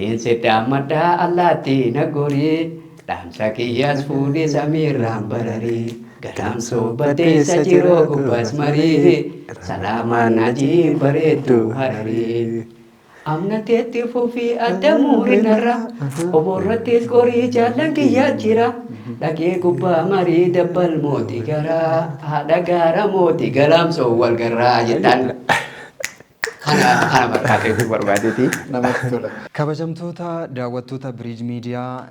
Ajiin sitti ammaddaa allaattii na gorii dhaamsa kiyyaas fuudhii samiirraan bararii galamsoo badeessa jiroo gubbaas marii salaamaan ajiin bareedduu hararii. Amnateetti fufii adda muurinarra oborrattis qorii jaallan kiyyaa jira dhaqee gubbaa marii dabbal mootii garaa haadha gaara mootii galamsoo wal garraa jettaan. Kana kana fakkaatee barbaadeeti. Namatti tola. Kabajamtoota daawwattoota Biriij Miidiyaa,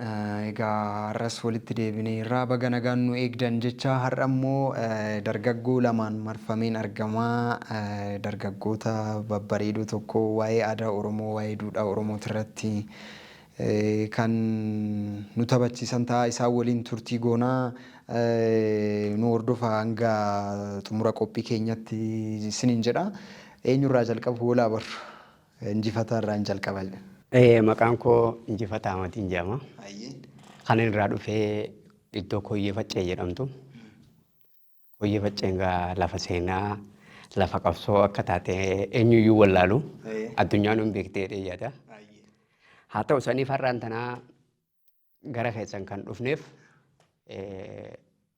egaa har'as walitti deebineerraa, baga nagaan nu eegdan jecha. Har'a immoo dargaggoo lamaan marfameen argamaa, dargaggoota babbareedoo tokko waa'ee aadaa Oromoo, waa'ee duudhaa Oromooti irratti kan nu taphachiisan ta'a. Isaan waliin turtii goonaa, nu hordofaa hanga xumura qophii keenyatti isiniin jedha. Eenyurraa jalqabu hoolaa barru? Injifataa irraa hin jalqaba. Maqaan koo Injifataa Amatiin jedhama. Kan inni irraa dhufee iddoo Koyyee Faccee jedhamtu. Koyyee Facceen gaa lafa seenaa, lafa qabsoo akka taate eenyuyyuu wallaalu. Addunyaan hin beektee yaada. Haa ta'u saniif har'aan tanaa gara keessan kan dhufneef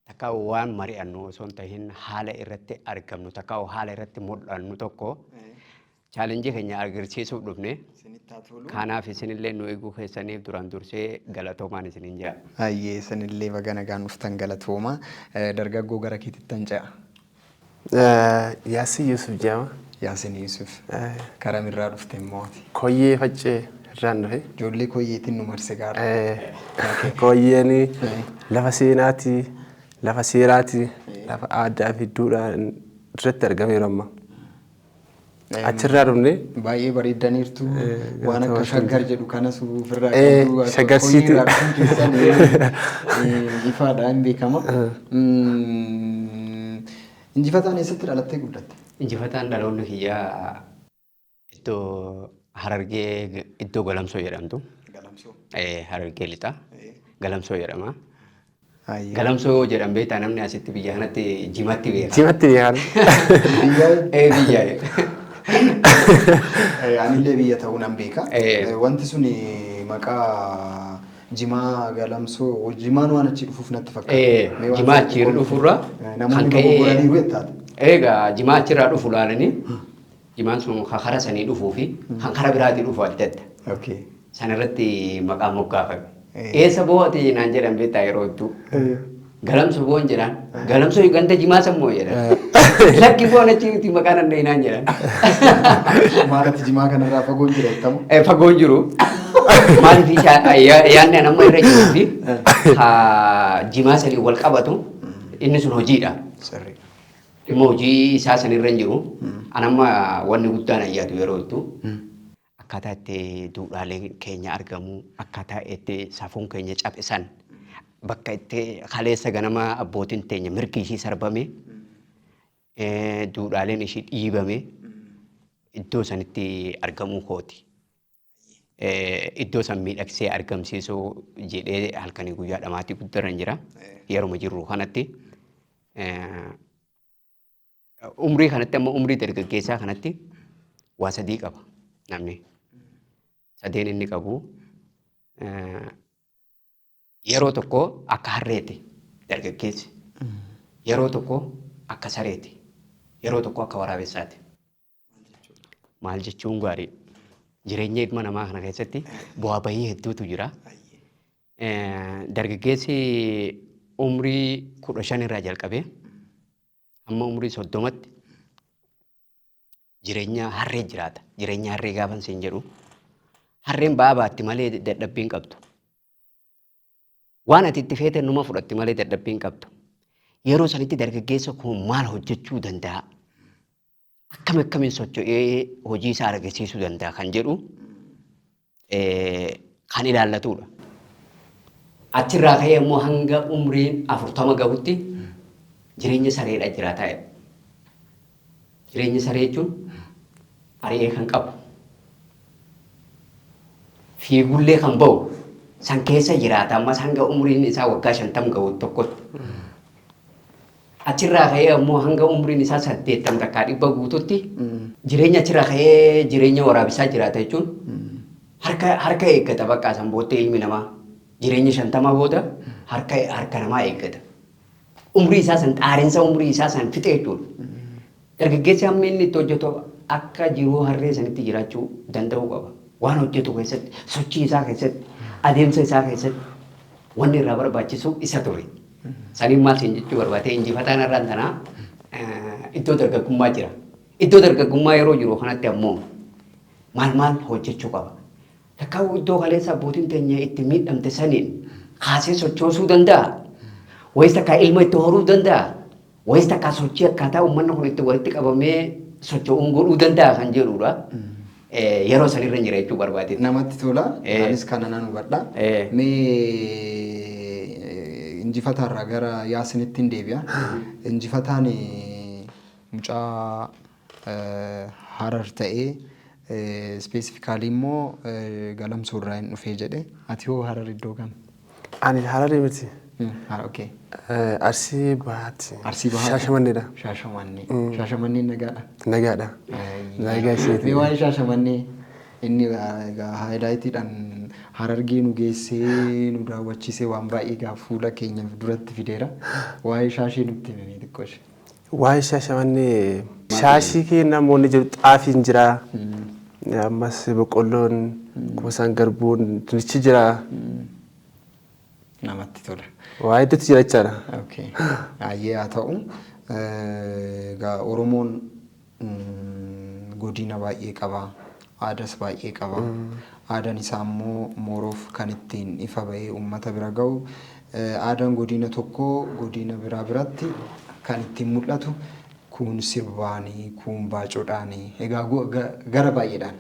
takka waan mari'annu osoo hin tahin haala irratti argamnu, takka haala irratti mul'annu tokko challenge keenya agarsiisuuf dhufne. Kanaaf isinillee nu eeguu keessaniif duraan dursee galatoomaan isiniin jira. Ayyee, isinillee baga nagaan dhuftan, galatooma. Dargaggoo, gara keetittan ce'a. Yaasii Yusuf jedhama. Yaasin Yusuf. Karamirraa dhufte immoo ati? Koyyee Faccee irraan dhufe. Ijoollee koyyeetiin nu marse gaara. Koyyeen lafa seenaati, lafa seeraati, lafa aadaa fi duudhaa irratti argameeru amma. Achirraa dhufne. Baay'ee bareeddaniirtu. Waan akka Shaggar jedhu kanas ofirraa qabdu. Shaggar City. Koyyeerraa dhufuun keessan ifaadha, hin beekama. Injifataan, eessatti dhalattee guddatte? Injifataan, dhaloonni kiyyaa iddoo Harargee, iddoo Galamsoo jedhamtu. Galamsoo. Harargee lixaa. Galamsoo jedhama. Galamsoo jedhan beektaa, namni asitti biyya kanatti jimatti beeka. Jimatti beekan. Biyya. Biyya. Anillee biyya ta'uu nan beeka. Wanti sun maqaa jimaa Galamsoo, jimaan waan achi dhufuuf natti fakkaata. Mee waan Jimaa sana achi dhufurra namoonni kan ka'e dogoggoraniiru jettaata. Egaa jimaa achirraa dhufu laalanii, jimaan sun kan kara sanii dhufuu fi kan kara biraatii dhufu adda adda. Sanarratti maqaa moggaafame. Eessa boo'ate naan jedhan beektaa yeroo hedduu. Galamsoo boon jedhaan. Galamsoo ganda jimaa sammoo jedhan. Lakki, boon achi miti, maqaan adda naan jedhan. Maalatti jimaa kanarraa fagoon jira jettamu? Fagoon jiru. Maaliif, yaadni an amma irra jiruu fi jimaa sanii wal qabatu, inni sun hojiidha. Dhimma hojii isaa sanirra hin jiru. An amma wanni guddaan an yaadu yeroo hedduu akkaataa itti duudhaaleen keenya argamu, akkaataa itti safuun keenya caphisan, bakka itti kaleessa ganama abbootiin teenya mirgi ishii sarbame, duudhaaleen ishii dhiibame, iddoo sanitti argamuu kooti. Iddoo san miidhagsee argamsiisuu jedhee halkanii guyyaa dhamaatii guddarra hin jira. Yeruma jirru kanatti. Umrii kanatti amma, umrii dargaggeessaa kanatti, waa sadii qaba namni. Sadeen inni qabu, yeroo tokko akka harreeti dargaggeessi. Yeroo tokko akka sareeti. Yeroo tokko akka waraabessaati. Maal jechuun gaarii? Jireenya ilma namaa kana keessatti bu'aa bahii hedduutu jira. Dargaggeessi umrii 15 irraa jalqabee hamma umrii 30tti jireenya harree jiraata. Jireenya harree gaafan siin jedhu, harreen ba'aa baatti malee dadhabbii hin qabdu. Waan ati itti feete numa fudhatti malee dadhabbii hin qabdu. Yeroo sanitti dargaggeessa kun maal hojjechuu danda'a? Akkam akkamiin socho'ee hojii isaa argisiisuu danda'a kan jedhu kan ilaallatudha. Achirraa ka'ee immoo hanga umriin 40 gahutti jireenya sareedha jiraataa jedha. Jireenya saree jechuun ari'ee kan qabu, fiigullee kan ba'u, san keessa jiraata ammas hanga umriin isaa waggaa 50 gahu tokkotti. Achirraa ka'ee ammoo hanga umriin isaa 80 takkaa 100 guututti jireenya achirraa ka'ee jireenya waraabisaa jiraata jechuun Harka eeggata bakka san booddee ilmi namaa jireenya 50 booda harka namaa eeggata. Umrii isaa san xaarinsa umrii isaa san fixe jechuudha. Dargaggeessi hammi inni itti hojjetu akka jiruu harree sanitti jiraachuu danda'uu qaba. Waan hojjetu keessatti, sochii isaa keessatti, adeemsa isaa keessatti wanni irraa barbaachisu isa ture. Saniin maal siin jechuu barbaade injifataan irraan tanaa iddoo dargaggummaa jira. Iddoo dargaggummaa yeroo jiru kanatti ammoo maal maal hojjechuu qaba. Takka iddoo kaleessa abbootiin teenya itti miidhamte saniin kaasee sochoosuu danda'a. Wayis takka ilma itti horuu danda'a. Wayis takka sochii akkaataa uummanni kun itti walitti qabamee socho'uun godhuu danda'a kan jedhudha. Yeroo sanirra jira jechuu barbaade. Namatti tola. Anis kana nan hubadha. Mee injifataarraa gara Yaasinitti hin deebi'a. Injifataan mucaa Harar ta'ee specifically immoo Galamsoorraa hin dhufee jedhe. Ati hoo Harar iddoo kam? Ani Hararii miti. Okay. Arsii Bahaati. Arsii Bahaati. Shaashamanneedha. Shaashamannee. Shaashamanneen nagaadha. Nagaadha. Nagaa isheeti. Mee waa'ee Shaashamannee inni egaa highlightiidhaan Harargee nu geessee nu daawwachiisee waan baay'ee egaa fuula keenya duratti fideera. Waa'ee Shaashee nutti himi xiqqoo ishee. Waa'ee Shaashamannee shaashii kee namoonni jiru xaafiin jira. Ammas boqqolloon kuusaan garbuun dinnichi jira. Namatti tola. Waa hedduutu jira jechaadha. Okay. Baay'ee haa ta'u. Egaa Oromoon godina baay'ee qaba. Aadaas baay'ee qaba. Aadaan isaa immoo mooroof kan ittiin ifa bahee uummata bira gahu. Aadaan godina tokkoo godina biraa biratti kan ittiin mul'atu kun sirbaanii, kun baacoodhaanii, egaa gara baay'eedhaan.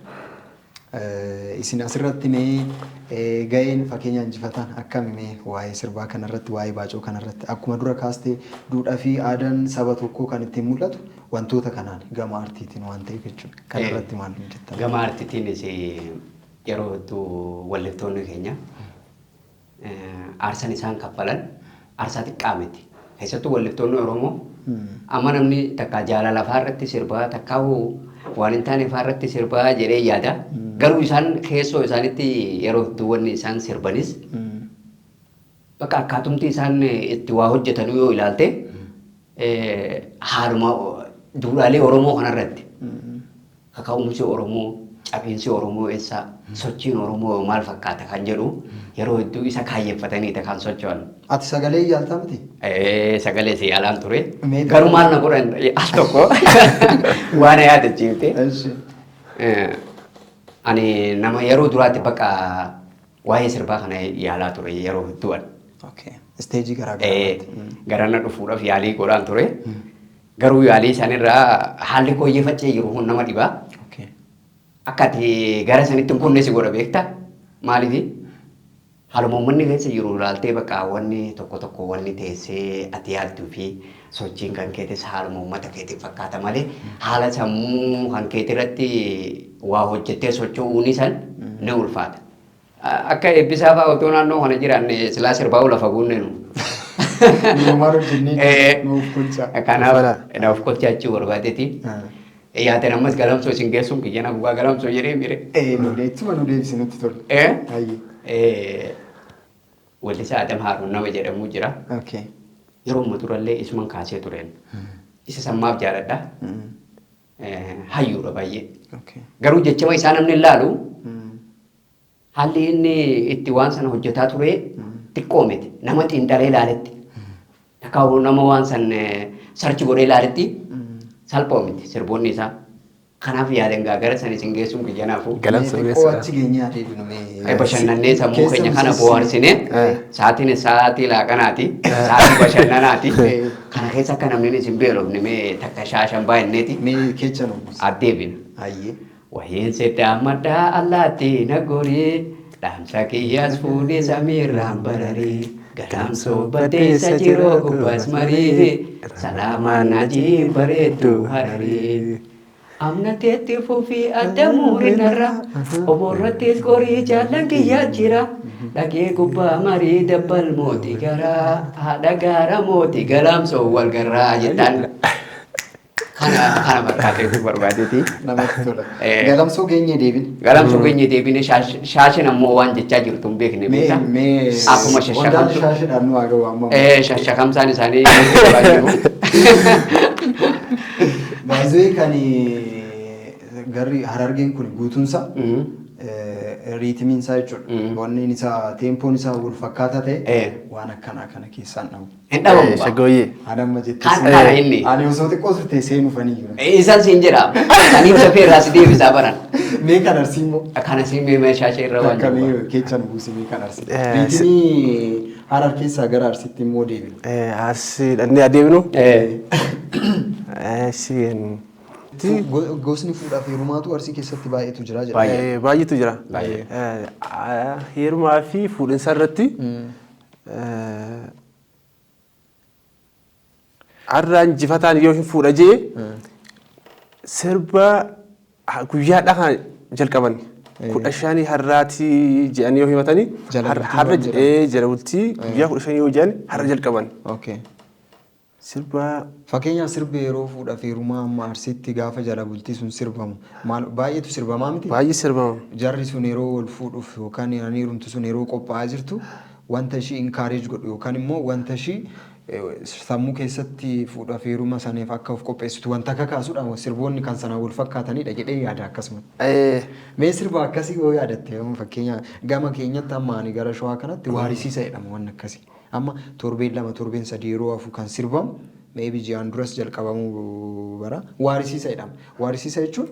Isin asirratti mee ga'een fakkeenya injifataan akkami mee waa'ee sirbaa kanarratti, waa'ee baacoo kanarratti akkuma dura kaastee duudhaa fi aadaan saba tokkoo kan ittiin mul'atu wantoota kanaan gama aartiitiin waan ta'eef jechuudha. Kanarratti maal jettan? Gama aartiitiinis yeroo hedduu walliftoonni keenya aarsan isaan kaffalan aarsaa xiqqaa miti. Keessattuu walliftoonni Oromoo amma namni takka jaalala fa'aa irratti sirbaa takka waan hin taane fa'aa irratti sirbaa jedhee yaada. Garuu isaan keessoo isaanitti yeroo hedduu wanni isaan sirbanis bakka akkaatumti isaan itti waa hojjetan yoo ilaalte haaluma duudhaalee Oromoo kanarratti kaka'umsi Oromoo, cabiinsi Oromoo eessa, sochiin Oromoo maal fakkaata kan jedhu yeroo hedduu isa kaayeffataniidha kan socho'an. Ati sagalee yaaltaa miti? Sagalee si yaalaan ture. Garuu maal na godhan al tokko waan yaadachiifte. Ani nama yeroo duraatti bakka waa'ee sirbaa kana yaalaa ture yeroo hedduu ani. Okay. Isteejii garaa garaatti. Garana dhufuudhaaf yaalii godhaan ture. Garuu yaalii isaanirraa haalli kooyyee jiru kun nama dhibaa. Akka ati gara sanitti hin kunne si godha beektaa? Maaliifi? Haaluma uummanni keessa jiru ilaaltee bakka wanni tokko tokko wanni teessee ati yaadduu fi sochiin kan keetis haaluma uummata keetiin fakkaata malee haala sammuu kan keetirratti waa hojjettee socho'uun san ni ulfaata. Akka eebbisaa fa'aa otoo naannoo kana jiraanne silaa sirbaa lafa guunne nu. Nuumaan hojjennee nuuf kolchaa. Kanaaf naaf kolchaa jechuu barbaadeeti. Yaadan ammas Galamsoo isin geessuun kiyya na gubbaa Galamsoo jedhee mire. Nu ittuma nu deebisi nutti tola. Weellisaa Adam Haaruun nama jedhamu jira. Yeroo amma durallee isuman kaasee tureen. Isa sammaaf jaaladha. Hayyuudha baay'ee. Garuu jechama isaa namni ilaalu haalli inni itti waan sana hojjetaa ture xiqqoo miti. Nama xiinxalee ilaaletti. Akka nama waan san search godhee ilaaletti salphoo miti sirboonni isaa. Kanaaf yaadan gara san isin geessuun kiyya naafuu. Galamsoo Xiqqoo geessuudha. achi geenyee adeemnu mee. Bashannannee sammuu Keessa keenya kana nu bohaarsine sa'aatiin sa'aatii laaqanaati sa'aatii bashannanaati. Kana keessa akka namni isin beelofne mee takka shaashan baay'inneeti Mee kecha nu buusi. addeebina. Ayyee. Wayiin sitti ammadhaa allaattii na gorii dhaamsa kiyyaas fuudhee samiirraan bararii Galamsoo baddeessa jiroo gubbaas marii salaamaan ajii bareedduu Hararii. Amnateetti fufii adda muurinarra oborrattis qorii jaallan kiyyaa jira dhagee gubbaa marii dabbal mootii garaa haadha gaara mootii Galamsoo wal garraa jettaan. Kana fakkaateetu barbaadeeti. Namatti tola. Eh. Galamsoo geenyee deebine. Galamsoo geenyee deebine, shaashin ammoo waan jechaa jirtu hin beekne Mee beektaa? mee Akkuma qondaalli shashakamtu. shaashiidhaan nu haa ga'u amma. Shashakamsaan isaanii jiru. Baay'ee kan garri Harargeen kun guutuunsa rhythmiin isaa jechuudha. Wanni isaa, tempoon isaa wal fakkaataa ta'e waan akkanaa kana keessaan dhabu. Hin dhabamu ba. Shagooyyee. Ani amma jettee Kan kana inni. Ani osoo xiqqoo turte seenuufanii jiru. Isaan siin jedha. Saniif dafee irraa si deebisaa baran. Mee kan Arsii immoo. Kana siin mee shaashee irra waan Takka jiru. mee keessa nu buusi mee kan Arsii. Rhythmii Harar keessaa gara Arsiitti immoo deebinu. Arsii dhannee adeemnu. Arsii Gosni fuudhaaf heerumaatu Arsii keessatti baay'eetu jira jedha. Baay'ee. Baay'eetu jira. Baay'ee. Heerumaa fi fuudhinsa irratti har'a injifataan yoo hin fuudha jee sirba guyyaadhaa kana jalqaban. 15 har'aatii jedhanii yoo himatanii Jala bultii har'a waan jedhamu. Jala bultii guyyaa 15 yoo jedhan har'a jalqaban. Sirba Fakkeenyaaf sirbi yeroo fuudhaaf heerumaa amma Arsiitti gaafa jala bultii sun sirbamu maal baay'eetu sirbamaa miti? Baay'ee sirbama. Jarri sun yeroo wal fuudhuuf yookaan heerumtu sun yeroo qophaa'aa jirtu wanta ishii encourage godhu yookaan immoo wanta ishii sammuu keessatti fuudhaaf heeruma saniif akka of qopheessitu wanta kakaasudha, sirboonni kan sanaan wal fakkaatanidha jedhee yaada akkasuma. Mee sirba akkasii yoo yaadatte, amma fakkeenya gama keenyatti amma ani gara Shawaa kanatti waarisiisa jedhama waan akkasii. Amma torbeen 2, torbeen 3 yeroo hafu kan sirbamu, maybe ji'aan duras jalqabamuu bara, waarisiisa jedhama. Waarisiisa jechuun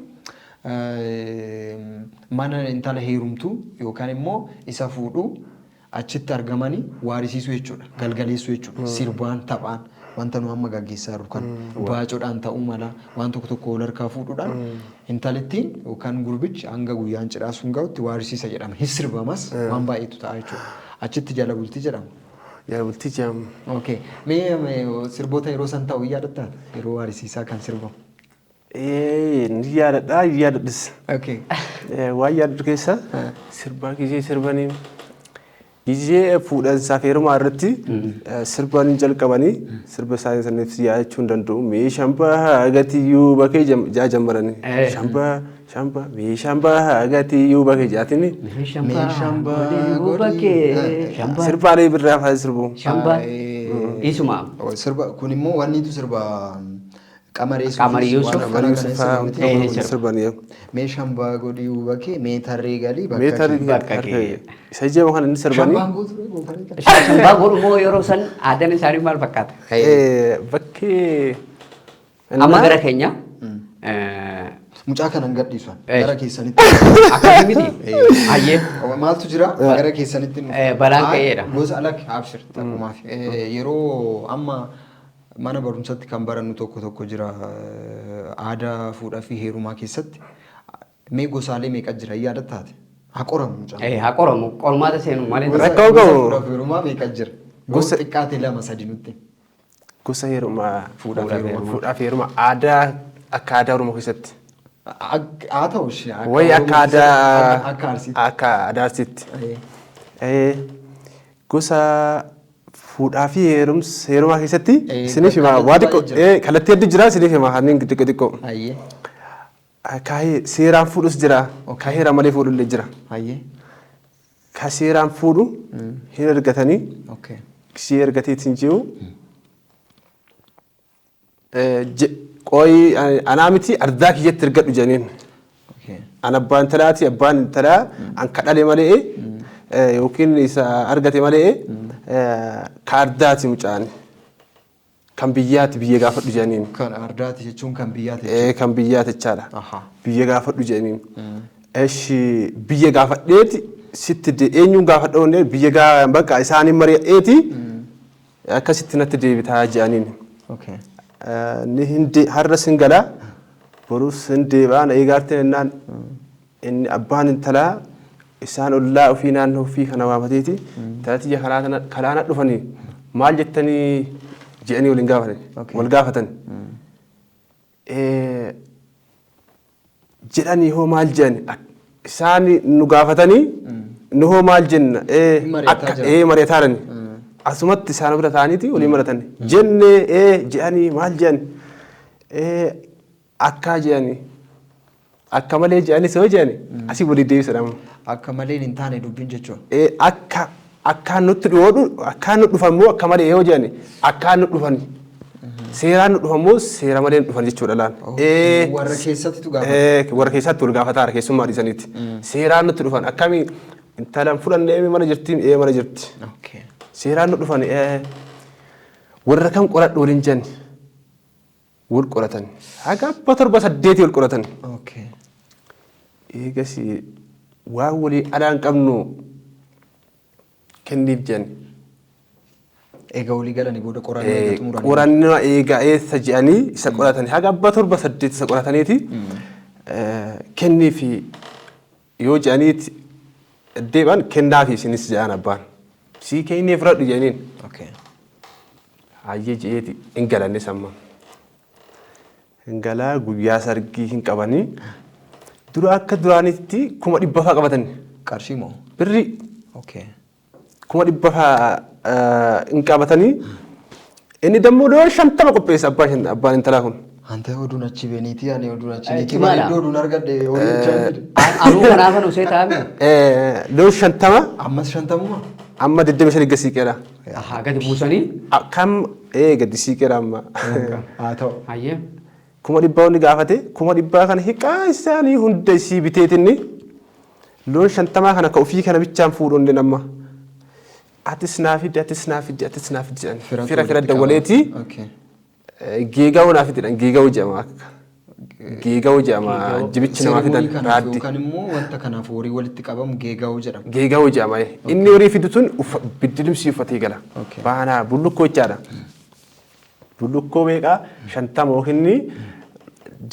mana intala heerumtuu yookaan immoo isa fuudhuu achitti argamanii waarisiisuu jechuudha. Galgaleessuu jechuudha. Sirbaan, taphaan, wanta nu amma gaggeessaa jirru kan baacoodhaan ta'uu mala, waan tokko tokko wal harkaa fuudhuudhaan intalittiin yookaan gurbichi hanga guyyaan cidhaa sun ga'utti waarisiisa jedhama. Hin sirbamas, waan baay'eetu ta'a jechuudha. Achitti jala bultii jedhama. Jala bultii jedhama. Okay. Mee sirboota yeroo san ta'u hin yaadattaa? Yeroo waarisiisaa kan sirbamu. Ni yaadadha, ni yaadadhis. Waan yaadadhu keessa sirbaa gizee sirbanii gizee fuudhansaaf heerumaa irratti sirbanii jalqabanii sirba isaanii saniif yaadachuu hin danda'u. Meeshaan bahaa gatiyyuu bakee jaa jammaranii. Shambaa shambaa meeshaan bahaa gatiyyuu bakee jaatini. Meeshaan bahaa bakkee. Shambaa. Sirbaalee birraa fa'aa sirbu. Shambaa. Isuma. Sirba kun immoo wannitu sirba Qamar Yuusuf. Qamar Yuusuf. Waan akkanaa kana sirba miti. Sirba. Sirbanii. Mee shambaa godhii bakee, mee tarree galii bakka Mee tarii kee. Bakka kee. Isa jedhamu kana inni sirbanii. Shambaan gootu goofaree kana. Shambaa godhu yeroo san aadaan isaanii maal fakkaata? Bakkee. Amma gara keenya. Mucaa kana hin gadhiisu. Gara keessanitti. Akkasii miti. Ayyee. Maaltu jira? Gara keessanitti nu. Balaan ka'eedha. Gosa alak abshir takkumaaf. Yeroo amma mana barumsatti kan barannu tokko tokko jira, aadaa fuudhaa fi heerumaa keessatti. Mee gosaalee meeqa jira yaadattaate? Haa qoramu mucaan. Haa qoramu, qormaata seenu malee. Rakkoo Gosa qabu. fuudhaa fi heerumaa meeqa jira? Gosa xiqqaate lama sadi nutti. Gosa heerumaa. Fuudhaa fi heerumaa. Fuudhaa fi heerumaa aadaa akka aadaa Oromoo keessatti. Haa ta'u ishee. Wayi akka aadaa Akka Arsiitti. Akka aadaa Arsiitti. Gosa fuudhaa fi heerumaa keessatti isiniif hima kallattii waa xiqqoo baay'ee jira. Kallattii hedduu jira, isiniif hima kanneen xiqqoo xiqqoo. Hayyee. Kaahee seeraan fuudhus jira, ka heera malee fuudhullee jira. Ka seeraan fuudhu hin ergatanii si ergateetiin jiru qooyi anaa miti ardaa kiyyatti ergadhu jedhaniin. An abbaan intalaati, abbaan intalaa an kadhale malee yookiin isa argate malee ka ardaati mucaan. Kan biyyaati, biyya gaafadhu jedhaniin. Kan ardaati jechuun kan biyyaati. Kan biyyaati jechaadha. Biyya gaafadhu jedhaniin. Eshi biyya gaafadheeti sitti eenyuun gaafadha onnee biyya gaa bakka isaanii mari'adheeti akkasitti natti deebitaa jedhaniin. Ni hin har'a sin galaa, borus hin deebi'aa, na eegaartee jennaan inni abbaan intalaa isaan ollaa ofii naannoo ofii kana waamateeti intala tiyya karaa dhufanii maal jettanii jedhanii waliin gaafatan. Wal gaafatan. Jedhanii hoo maal jedhani isaan nu gaafatanii nu hoo maal jenna Mari'ataa akka jiran. Mari'ataa jirani. Asumatti isaan bira ta'aniiti waliin mari'atan. Jennee jedhanii maal jedhani. Akkaa jedhani akka malee jedhani soo jedhani asii walii deebisadha. Akka malee hin taane dubbiin jechuudha. Akka akkaan nutti dhiyoodhu akkaan nu dhufan moo akka malee yoo jedhani akkaan nu dhufan seeraan nu dhufan moo seera malee nu dhufan jechuudha laal. Warra keessattitu gaafata. Warra keessatti wal gaafataara keessummaa dhiisaniiti. Seeraan nutti dhufan akkamii intalaan fudhannee mana jirti ee mana jirti. Seeraan nu dhufan warra kam qoradhu waliin jenni wal qoratan haga abbaa 7 8 wal qoratan. Eegas waan walii alaa hin qabnu kenniif jenni. Egaa walii galanii booda qorannoo eega xumuranii. Qorannoo eega eessa jedhanii isa qoratanii haga abbaa 7 8 isa qorataniiti kenniifi yoo jedhaniiti deebi'an kennaafi isinis jedhan abbaan. Sii kennee fudhadhu jedhaniin. Hayyee je'eeti hin galanne samma. Hin galaa guyyaa sargii hin qabanii dura akka duraanitti 100,000 fa'aa qabatani. Qarshii moo? Birrii. 100,000 fa'aa hin qabatanii inni dammoo loon 50 qopheessa abbaan intalaa kun. Ante oduun achi beeniitii ani oduun achi niitii Cimaadha. bareedduu oduun argadhe horii jechaa hin Anuu kanaafan osoo taa'ame. Loon 50. Ammas 50? Amma 25 gadi siiqeera. Haa gadi buusanii. Kam gadi siiqeera amma. Haa ta'u. Hayyee. 100,000 inni gaafate 100,000 kana hiqaa isaanii hunda isii biteetinni loon 50 kana ka ofii kana bichaan fuudhu inni amma. Atis naa fidi atis naa fidi atis naa fidi jedhan. Fira fira dawwaleeti. Geegaa'uu naa fidi jedhan geegaa'uu jedhama akka. Geegaa'uu jedhama jibichi namaa fidan raaddi. Yookaan immoo wanta kanaaf horii walitti qabamu geegaa'uu jedhama. Geegaa'uu jedhama. Inni horii fidu sun biddilimsii uffatee gala. Baanaa bullukkoo jechaadha. Bullukkoo meeqaa 50 yookiin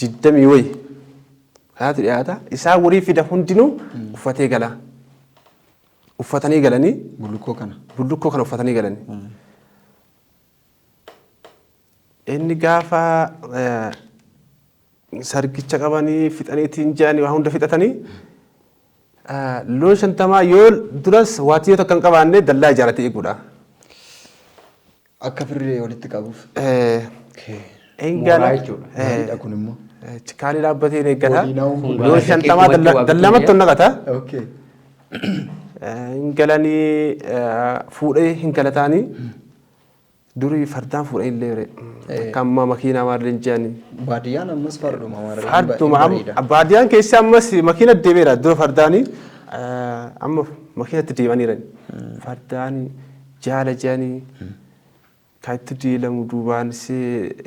20 wayi. Kanaatu dhiyaata. Isaan horii fida hundinuu uffatee gala. Uffatanii galanii. Bullukkoo kana. Bullukkoo kana uffatanii galanii. Inni gaafa sargicha qabanii fixaniitiin jedhanii waa hunda fixatanii loon 50 yoo duras waatii yoo takka hin qabaanne dallaa ijaarratee eeguudha. Akka firri walitti qabuuf. Mooraa jechuudha. Gaariidha kun immoo. Chikaalii dhaabbatee eeggata. Loon 50 dallamatti ol naqata. Hin galanii fuudhee hin galataanii durii fardaan fuudhee illee akka ammaa makiinaa maallee hin jedhanii. Baadiyyaan ammas farduma maarree. Farduma baadiyyaan keessa ammas makiina deemeera dura fardaanii amma makiinatti deemaniiran. Fardaanii jaala jedhanii kan itti deelamu duubaan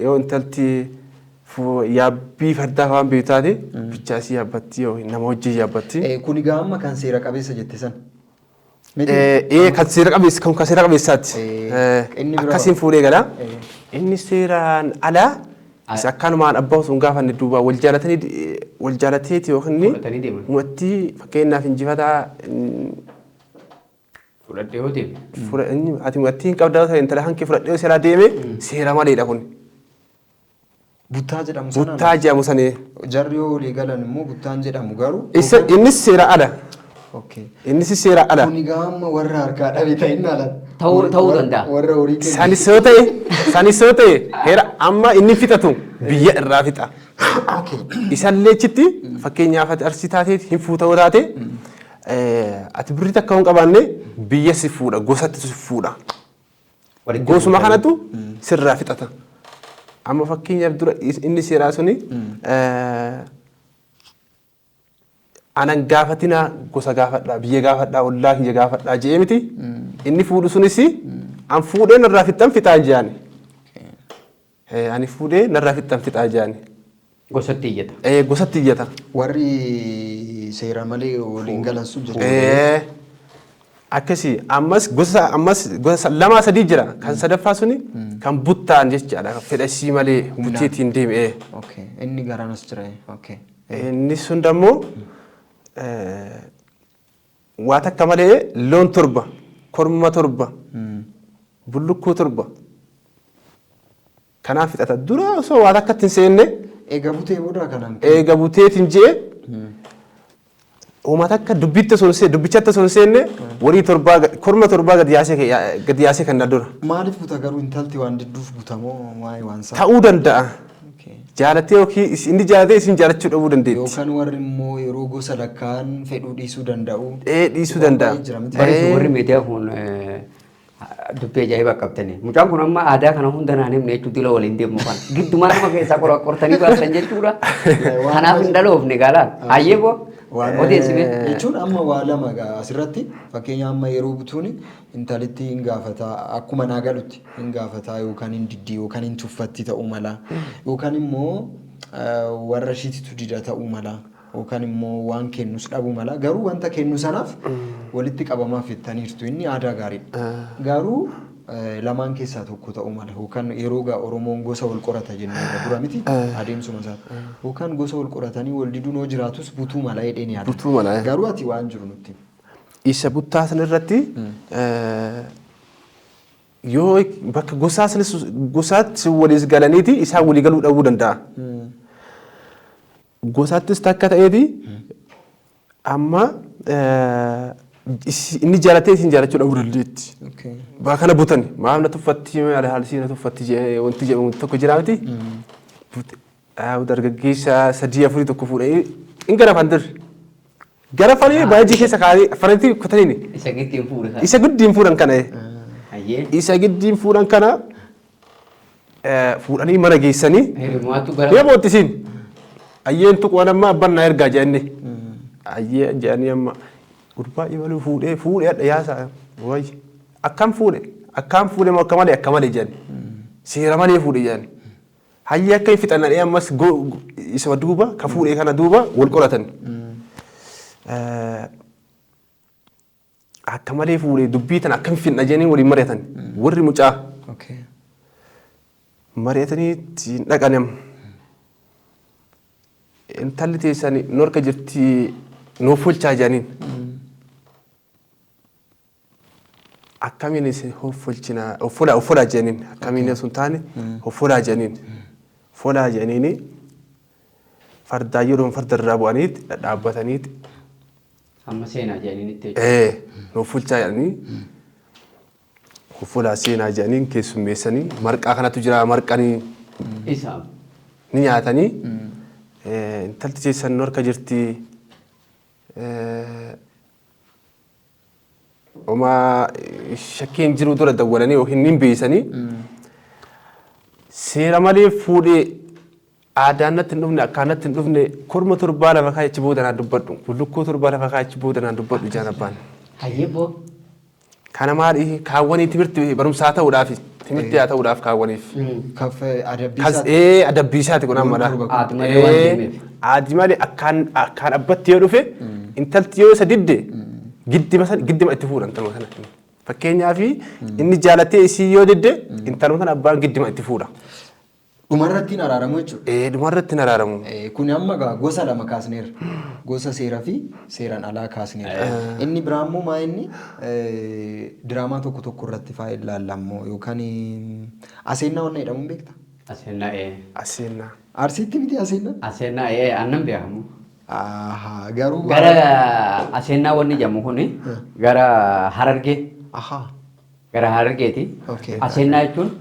yoo intalti yaabbii fardaa waan beektu taate bichaasii yaabbatti yoo nama hojii yaabbatti. Kun egaa amma kan seera qabeessa jette sana. Kan seera qabeessa kan seera qabeessaati. Akkasiin fuudhee gala. Inni seeraan alaa isa akkanumaan abbaa osoo hin gaafanne duuba wal jaalatanii wal jaalateeti yookiin uummattii fakkeenyaaf injifataa. Fudhadhee yoo deeme. Ati uummattii hin qabdaa ta'e intala hankee fudhadhee yoo seeraa deeme seera maleedha kun. Buttaa jedhamu sanaan. Buttaa jedhamu sanii. Jarri yoo walii galan immoo buttaan jedhamu garuu. Innis seera ala. Innis seera ala. Kun egaa amma warra harkaa dhabe ta'in ala. Ta'uu danda'a. Warra horii kennu. Sanis yoo ta'e heera amma inni fixatu biyya irraa fixa. Isallee achitti fakkeenyaaf ati arsii taateeti hin fuuta yoo taate ati birrii takka hin qabaanne biyya si fuudha gosatti si fuudha. Gosuma kanatu sirraa fixata. Amma fakkeenyaaf dura inni seeraa suni anan gaafatinaa gosa gaafadhaa biyya gaafadhaa ollaa kiyya gaafadhaa je'ee miti. Inni fuudhu sunis an fuudhee narraa fixan fixaan je'ani. Ani fuudhee narraa fixan fixaa je'ani. Gosatti iyyata. Gosatti iyyata. Warri seera malee waliin galan sun jechuudha. Akkasii ammas gosa ammas gosa 2 3 jira kan sadaffaa suni kan buttaan jechaadha fedhasii malee butteetiin deeme. Inni garanas jira. Inni sun dammoo waa takka malee loon 7 korma 7 bullukkoo 7 kanaaf fixata dura osoo waa takkatti hin seenne. Eega butee booda kanaan. Eega buteetiin jee uummata akka dubbitti osoo hin seenne dubbichatti osoo hin seenne horii 7 korma 7 gadi yaasee kan dura. Maaliif buta garuu intalti waan didduuf butamoo waa'ee waan isaa? Ta'uu danda'a. Jaalattee yookiin inni jaalatee isin jaalachuu dhabuu dandeetti. Yookaan warri immoo yeroo gosa lakkaa'an fedhuu dhiisuu danda'u. Ee dhiisuu danda'a. Baay'ee jira miti. Baris warri miidiyaa kun dubbii ajaa'ibaa qabtanii. Mucaan kun amma aadaa kana hunda naan himne jechuun dila waliin deemu kana. Giddumaa nama keessaa qortanii baasan jechuudha. Kanaaf hin dhaloofne gaalaa. Hayyee boo odeessine. Jechuun amma waa lama gaa asirratti fakkeenya amma yeroo butuun intalitti hin gaafataa akkuma naa galutti hin gaafataa yookaan hin diddi yookaan hin tuffatti ta'uu mala yookaan immoo warra ishiititu dida ta'uu mala yookaan immoo waan kennus dhabuu mala garuu wanta kennu sanaaf walitti qabamaaf jettaniirtu inni aadaa gaariidha. Garuu lamaan keessaa tokko ta'uu mala yookaan yeroo gaa Oromoon gosa wal qorata jennee irra dura miti adeemsuma isaati. Yookaan gosa wal qoratanii wal diduun hoo jiraatus butuu mala jedheen yaada. Butuu mala, eh. Garuu ati waan jiru nutti. Isa buttaa sana irratti yoo bakka gosaa sanis gosaatti waliis galaniiti isaan walii galuu dhabuu danda'a. Gosaattis takka ta'eeti amma inni jaalatee isin jaalachuu dhabuu dandeetti. Okay. Bakka kana butan maaf na tuffatti maal haalsi na tuffatti wanti jedhamu tokko jira miti. Dargaggeessa 3 4 tokko fuudhee hin garafan dirre. Garafanii baajii keessa kaa'anii farantii kutaniini. Isa giddiin fuudhe kana. Isa giddiin fuudhan kana. Hayyee. Isa giddiin fuudhan kana fuudhanii mana geessanii. Hirmaatu gara. Yoo boottisiin ayyeen tuquu amma abbaan na ergaa jedhanii. Ayyee jedhanii amma gurbaa imaluu fuudhee fuudhee hadha yaasaa wayi akkam fuudhe akkam fuudhe moo akka malee akka malee jedhani. Seera malee fuudhe jedhani. Hayyee akka hin fixannadhee ammas isa duuba ka fuudhee kana duuba wal qoratan. Akka malee fuudhee dubbii tana akkam fixna jedhanii waliin mari'atan warri mucaa. Okay. Mari'atanii ittiin dhaqan amma. Intalli teessan nu harka jirti nuuf fulchaa jedhaniin. Akkamiin isin hoffolchina hoffolaa hoffolaa jedhaniin akkamiin osoo hin taane hoffolaa jedhaniin hoffolaa jedhaniini fardaa yeroo farda irraa bu'aniiti dhadhaabbataniiti Amma seenaa jedhaniin itti. Nuuf fulchaa jedhanii hoffolaa seenaa jedhaniin keessummeessanii marqaa kanatu jira marqanii Isa. ni nyaatanii intalti teessan nu harka jirti homaa shakkiin jiru dura dawwalanii yookiin ni beeksisanii seera malee fuudhee aadaan natti hin dhufne akkaan natti hin dhufne korma torbaa lafa kaa'ichi booda naan dubbadhu bullukkoo torbaa lafa kaa'ichi booda naan dubbadhu jaan abbaan. Hayyee boo. Kana maali kaawwanii timirti barumsaa ta'uudhaafi timirti haa ta'uudhaaf kaawwaniif. Kaf adabbii Kas isaati. adabbii isaati kun amma Torba kun. Haati malee waan deemeef. Haati malee akkaan akkaan abbatti yoo dhufe intalti yoo isa didde giddima sana giddima itti fuudhan intaluma sana. Fakkeenyaaf inni jaalatee isii yoo didde intaluma sana abbaan giddima itti fuudha. Dhumarratti hin araaramu jechuudha. Dhumarratti hin araaramu. Kun amma gaa gosa lama kaasneerra. Gosa seeraa fi seeraan alaa kaasneerra. Inni biraa immoo maa inni diraamaa tokko tokko irratti fa'aa ilaalla immoo yookaan aseennaa wanna jedhamuun beektaa? Aseennaa ee. Aseennaa. Arsiitti miti aseennaa? Aseennaa ee annan beekamu. Ahaa garuu. Gara aseennaa wanni jedhamu kuni gara Harargee. Ahaa. Gara Harargeeti. Okay. Aseennaa jechuun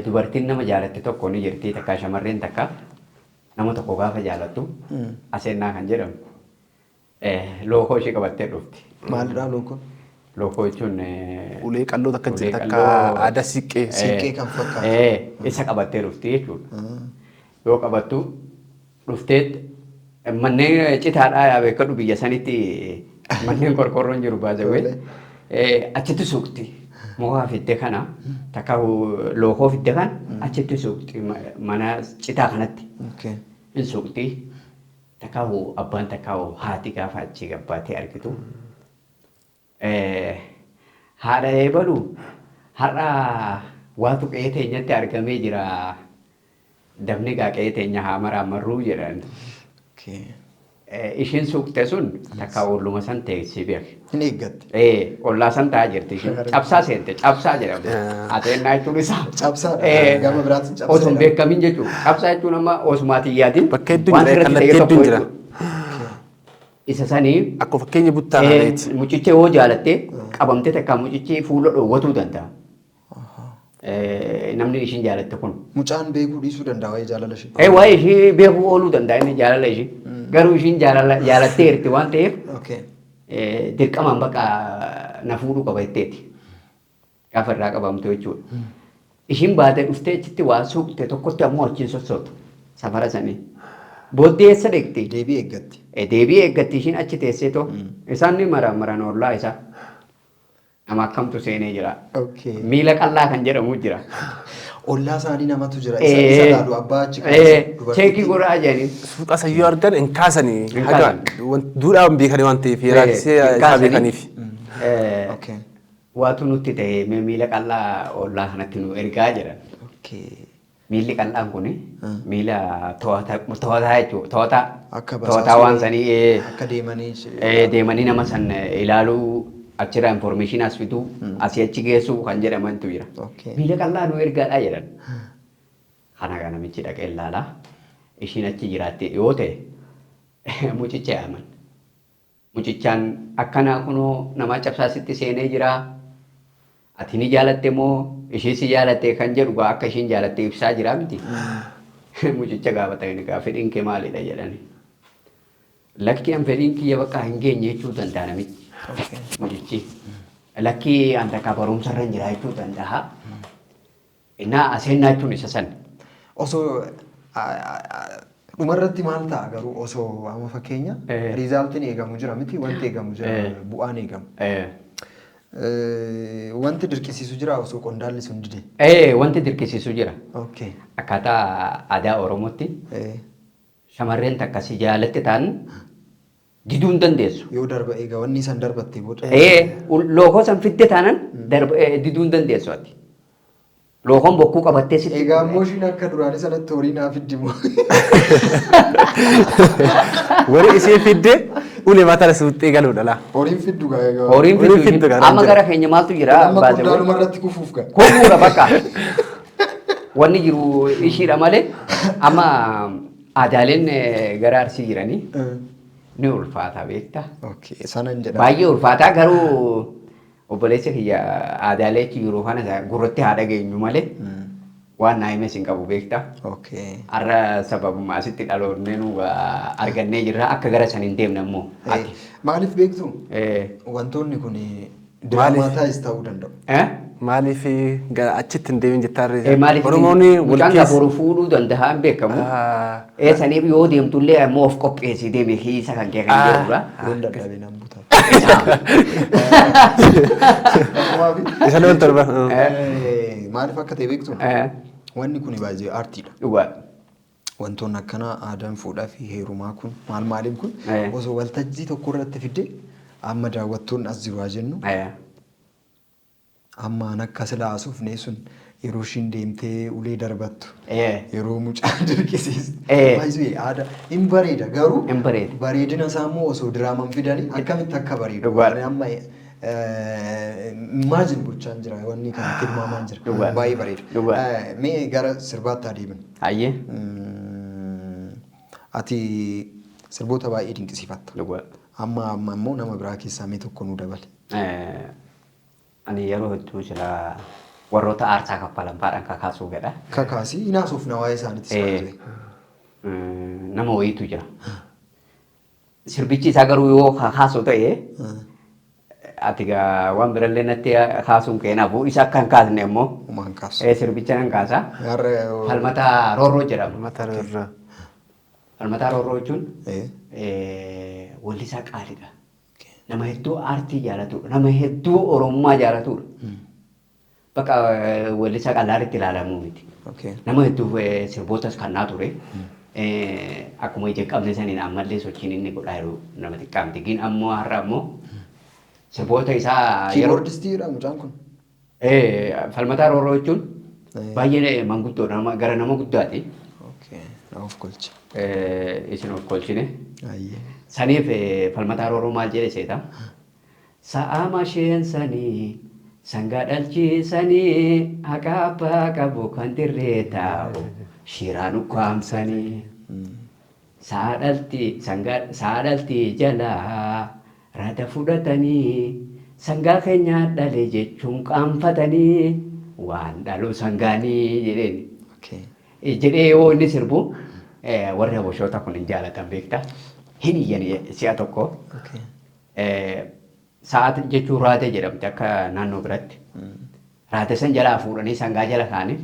dubartiin nama jaalatte tokko ni jirti takka shamarreen takka nama tokko gaafa jaalattu aseennaa kan jedhamu lookoo ishee qabattee dhufti. Maalidhaa lookoon? Lookoo jechuun Ulee qalloo takka ulee jira takka qalloo- aadaa siiqqee. Siiqqee kan fakkaatu. Isa qabattee dhufti jechuudha. Yoo qabattu dhuftee manneen citaadhaa yaa beekadhu biyya sanitti manneen qorqorroon jiru baasawee achitti suuqti. Muka fidde kana takka lookoo fidde kana achitti suuqti mana citaa kanatti Okay. hin suuqti. Takka abbaan takka haati gaafa achi gabbaatee argitu. Haadha eebalu har'a waatu qe'ee teenyatti argamee jira. Dabni gaa qe'ee teenya haa maraamarruu jedhan. Okay. Isheen suuqte sun takka olluma san teessee beek. Hin eeggatte. Ollaa san taa'aa jirti isheen. Cabsaa seente cabsaa jedhama. Ateennaa jechuun isaa. Cabsaadha. Gama biraatiin cabsaa Osoo hin jedhama. beekamin jechuudha. Cabsaa jechuun amma osumaatiin yaadin. Bakka hedduun waan jira, sirratti kallattii ta'e tokko hedduun jira. jechuudha. Isa sanii Akkuma fakkeenya buttaa kanaaneeti. Mucicha yoo jaalatte qabamte takka mucichi fuula dhoowwatuu danda'a. Namni ishiin jaalatte kun. Mucaan beekuu dhiisuu danda'a waa'ee jaalala ishee. Waa'ee ishii beekuu ooluu danda'a inni jaalala ishii. Garuu ishiin jaalatteerti waan ta'eef dirqamaan bakka na fuudhuu qaba jetteeti. Gaafa irraa qabamtu jechuudha. Ishiin baatee dhuftee achitti waa suuqte tokkotti ammoo achiin sossootu safara sanii. Booddee eessa dhaqxi? Deebii eeggatti. Deebii eeggatti ishiin achi teessee too. Isaan ni maran maran ollaa isaa. Nama akkamtu seenee jira. Miila qal'aa kan jedhamu jira. Ollaa isaanii namatu jira. Isa ilaalu abbaa achi kaase. Check godhaa jedhanii. Suuqa sayyoo argan hin kaasanii. Hin Haga kaasan. duudhaan beekanii waan ta'eef yeraaksee Hin isaa kaasanii. beekaniif. Waatu nutti ta'e, mee miila qal'aa ollaa kanatti nu ergaa jedhan. Miilli qal'aan kun miila to'ataa jechuudha. To'ataa. Akka To'ataa waan sanii Akka deemanii. Deemanii nama san ilaaluu, achirraa information as fiduu, asii achi geessuu kan jedhamantu jira. Miila qal'aa nu ergaadhaa jedhan. Kana kan namichi dhaqee ilaalaa. Ishiin achi jiraatte yoo ta'e mucicha yaaman. Mucichaan akkanaa kunoo nama cabsaa sitti seenee jira. Ati ni jaalatte moo ishii si jaalatte kan jedhu gaa akka ishiin jaalatte ibsaa jira miti. Mucicha gaafatanii, gaa fedhiin kee maalidha jedhani. Lakki, an fedhiin kiyya bakka hin geenye jechuu danda'a namichi. Mucichi. Lakki, an takka barumsa irra hin jira jechuu danda'a. Innaa aseennaa jechuun isa san. Osoo dhumarratti maal ta'a garuu, osoo amma fakkeenya resultiin eegamu jira miti, wanti eegamu jira, bu'aan eegamu. Wanti dirqisiisu jira osoo qondaalli sun dide? Wanti dirqisiisu jira. Akkaataa aadaa Oromootti shamarreen takka si jaalatte ta'an diduu hin dandeessu. Yoo darba eega wanni san darbatte booda. Lookoo san fidde taanan diduu hin dandeessu ati. Lookoon bokkuu qabattee sitti. Egaa ammoo ishiin akka duraanii sanatti horii naa fiddi moo? Warri ishee fidde ulee mataa suuxxee galuudha laa. Horiin fiddu gaa egaa. Horiin Horiin fiddu. fiddu gaa Amma jira. gara keenya maaltu jira? Amma Baasee qondaaluma irratti kufuuf gaa. Kufuudha bakka. Wanni jiru ishiidha malee amma aadaaleen gara Arsii jiranii ni ulfaata, beektaa. Okay, sanan jedhama. Baay'ee ulfaataa, garuu obboleessa kiyya aadaalee achi jiru kana gurratti haa dhageenyu malee waan naa himes hin qabu, beektaa. Har'a sababuma asitti dhaloonnee nu argannee jirra, akka gara san hin deemne ammoo. Ati. Maaliif beektu? Wantoonni kun diraamataayis ta'uu danda'u. Eh? Maaliif gara achitti hin deemin jettaa? Maaliif Oromoonni wal mucaan keessa. boru fuudhuu danda'a hin beekamu. Saniif yoo deemtullee ammoo of qopheessii deemi, hiisa kan kee kan jedhudha. Yoon dadhabe nan buta. Isa loon torba. Maaliif akka ta'e beektu? Wanni kun baay'ee aartiidha. Dhugaa. Wantoonni akkanaa aadaan fuudhaa fi heerumaa kun maal maaliin kun osoo waltajjii tokko irratti fidde, amma daawwattoonni as jiru haa jennu, amma an akka silaa haasofnee sun yeroo ishiin deemtee ulee darbattu, yeroo mucaa dirqisiistu, baay'ee aadaa hin bareeda garuu Hin bareeda. bareedina isaa immoo osoo diraaman fidanii akkamitti akka bareedu. Dhugaadha. Ani amma imagine gochaan jira, wanni kan tilmaamaan jira. Dhugaadha. Baay'ee bareeda. Dhugaadha. Mee gara sirbaatti adeemna. Hayyee. Ati sirboota baay'ee dinqisiifatta. Dhugaadha. Amma amma immoo nama biraa keessaa mee tokko nuu dabali. Ani yeroo hedduu sila warroota aarsaa kaffalan faadhaan kakaasuu fedha. Kakaasii, hinaasuuf na waa'ee isaaniitis baay'ee. Nama wayiitu jira. Sirbichi isaa garuu yoo kakaasu ta'e, ati gaa waan birallee natti kaasuun keenaafu isa akka hin kaasne immoo Uumaan kaasu. Sirbicha nan kaasa. Har'a Falmataa Roorroo jedhama. Mataa irraa. Falmataa Roorroo jechuun wallisaa qaaliidha. Nama hedduu aartii jaalatudha. Nama hedduu Oromummaa jaalatudha. Bakka wallisaa qallaalitti ilaalamuu miti. Nama hedduu sirbootas kannaa ture. Akkuma ija qabne saniin ammallee sochiin inni godhaa jiru nama xiqqaa miti. Gin ammoo har'a ammoo sirboota isaa yeroo Keyboardistiidha mucaan kun. Falmataa Roorroo jechuun baay'ee manguddoodha. Gara nama guddaati. Okay. Na of kolche. Isin of kolchine. Ayyee. Saniif Falmataa Roorroo maal jedhe seeta? Sa'a masheensanii sangaa dhalchiisanii haqa abbaa qabu kan dirree taa'u shiraan ukkaamsanii. Sa'a dhalti sangaa sa'a dhaltii jalaa rada fudhatanii sangaa keenya dhale jechuun qaanfatanii. Waan dhalu sangaanii jedheen. Okay. Jedhee yoo inni sirbu warri habashoota kun hin jaalatan beektaa. Hin iyyan si'a tokko. Okay. Sa'aat jechuun raatee jedhamti akka naannoo biratti. Raatee san jalaa fuudhanii sangaa jala kaa'anii.